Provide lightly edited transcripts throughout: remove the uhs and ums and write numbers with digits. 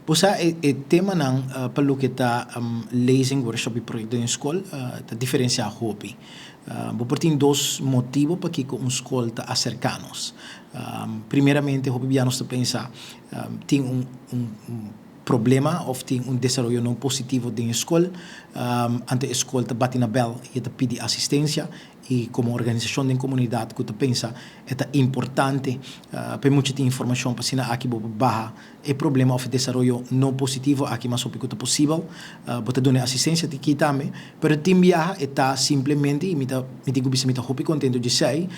Bo sa e temanan pa loke ta lezing, workshop y proyecto den scol ta diferencia hopi. Bo por tin dos motibo pakico un scol ta acerca nos. Primeramente, hopi bia nos ta pensa tin un problema of tin un desaroyo no positivo den e scol, anto e scol ta bati na bel y e ta pidi asistencia. Y como organisacion den comunidad cu ta pensa e ta importante pa e mucha tin informacion pa asina aki bo por baha e problema of e desaroyo no positivo aki mas hopi cu ta posibel. Bo ta duna e asistencia aki tambe, pero tin biaha e ta simplemente, y mi ta mi tin cu bisa mi ta hopi contento djesey,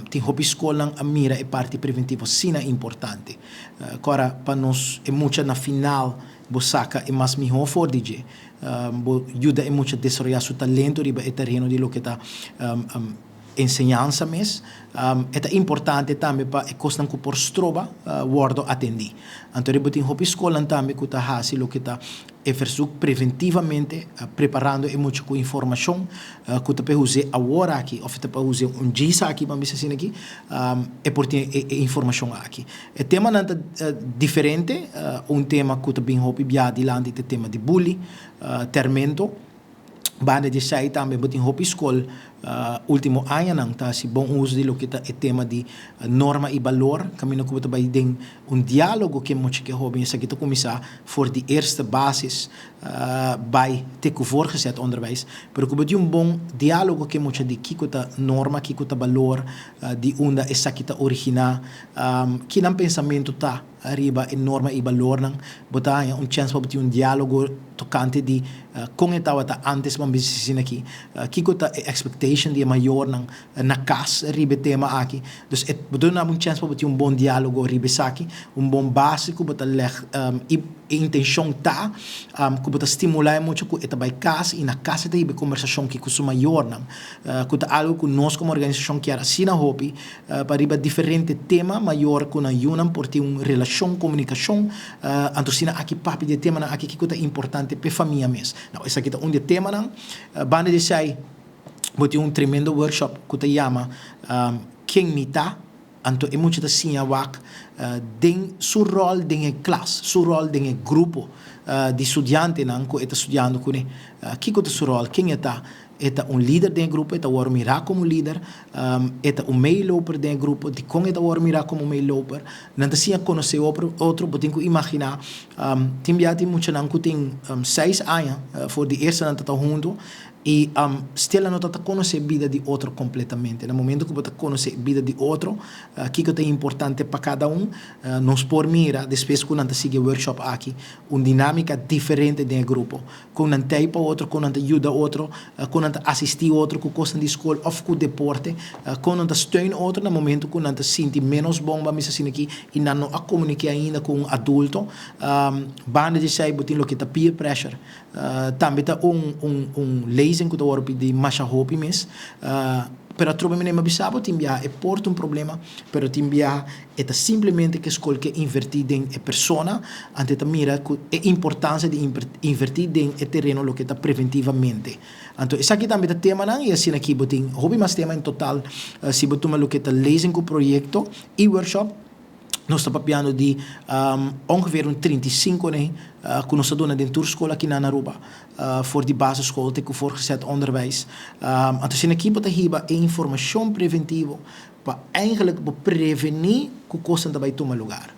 tin hopi scolnan a mira e parti preventivo asina importante. Cora pa nos e mucha na final bo saca e mas miho for di dje. Bo yuda e mucha desaroyá su talento riba e tereno di loke ta enseñansa mes. E ta importante tambe pa e kosnan ku por stroba wòrdu atendí. Anto riba tin hopi skolnan tambe ku ta hasi loke ta e versuk preventivamente, preparando e mucha ku informashon ku ta por us'é awor aki òf ta por us'é un djis aki, ban bisa asina aki, e por tin e informashon aki. E temanan ta diferente, un tema ku ta bin hopi bia dilanti ta e tema di bully, termento. Banda di esei tambe bo tin hopi skol ultimo añanan ta hasi bon uso di loke ta e tema di norma i balor, kaminda ku bo ta bai den un diálogo ku e mucha ku e hóben. Esaki ta kuminsá for di eerste basis bai te ku voorgezet onderwijs, pero ku bo tin un bon diálogo ku e mucha di kiko ta norma, kiko ta balor, di unda esaki ta originá. Ki nan pensamentu ta riba e norma i balornan? Bo ta haña un chèns pa bo tin un diálogo tokante di kon e tabata ántes pa bisa asina aki? Kiko ta e expectation di e mayornan na kas riba e tema aki? Dus e bo ta duna bo un chèns pa bo tin un bon diálogo riba esaki, un bon base ku bo ta lèg i e intenshon ta ku bo ta stimulá e mucha ku e ta bai kas i na kas e ta hiba e kombersashon ki ku su mayornan, ku ta algu ku nos komo organisashon kier asina hopi. Pa riba diferente tema, mayor ku nan yunan por tin un relashon, komunikashon, anto asina aki papia di e temanan aki kiko ta importante p'e famia mes. Nau, esaki ta un di e temanan. Banda di esei, bo tin un tremendo workshop ku ta yama Ken mi ta? Anto e mucha ta siña wak den su ròl den e klas, su ròl den e grupo di studiantenan ku e ta studiando kuné. Kiko ta su ròl? Ken e ta? E ta un lider den e grupo, e ta wòrdu mirá komo lider, e ta un meeloper den e grupo, dikon e ta wòrdu mirá komo meeloper? Nan ta siña konosé otro, bo tin ku imaginá, tin bia tin muchanan ku tin seis aña for di eerste nan ta ta huntu i still nan no ta ta konosé bida di otro kompletamente. Na momento ku bo ta konosé bida di otro, kiko ta importante pa kada un, nos por mira despues ku nan ta sigui e workshop aki un dinámika diferente den e grupo. Kon nan ta ei pa otro, kon nan ta yuda otro, kon nan ta asistí otro ku kosnan di skol òf ku deporte, kon nan ta steun otro na momentu ku nan ta sinti ménos bon, ban bisa asina aki, i nan no a komuniké ainda ku un adulto. Banda di esei bo tin loke ta peer pressure. Tambe ta un un un lezing ku ta wòrdu pidi masha hopi mes. Pero atrobe mi a bisa bo tin biaha e por ta un problema, pero tin biaha e ta simplemente ku e skol ke invertí den e persona, anto e ta mira ku e importansia di invertí den e tereno loke ta preventivamente. Anto esaki tambe ta temanan i asina aki bo tin hopi mas tema en total si bo tuma loke ta lezing ku proyekto i workshop. Nos ta papiando di ongeveer un 35 nei ku nos ta duna den tur skol aki na Aruba, for di basisschool te ku voortgezet onderwijs. Anto asina aki bo ta hiba e informashon preventivo pa eigenlijk bo prevení ku kosnan ta bai tuma lugar.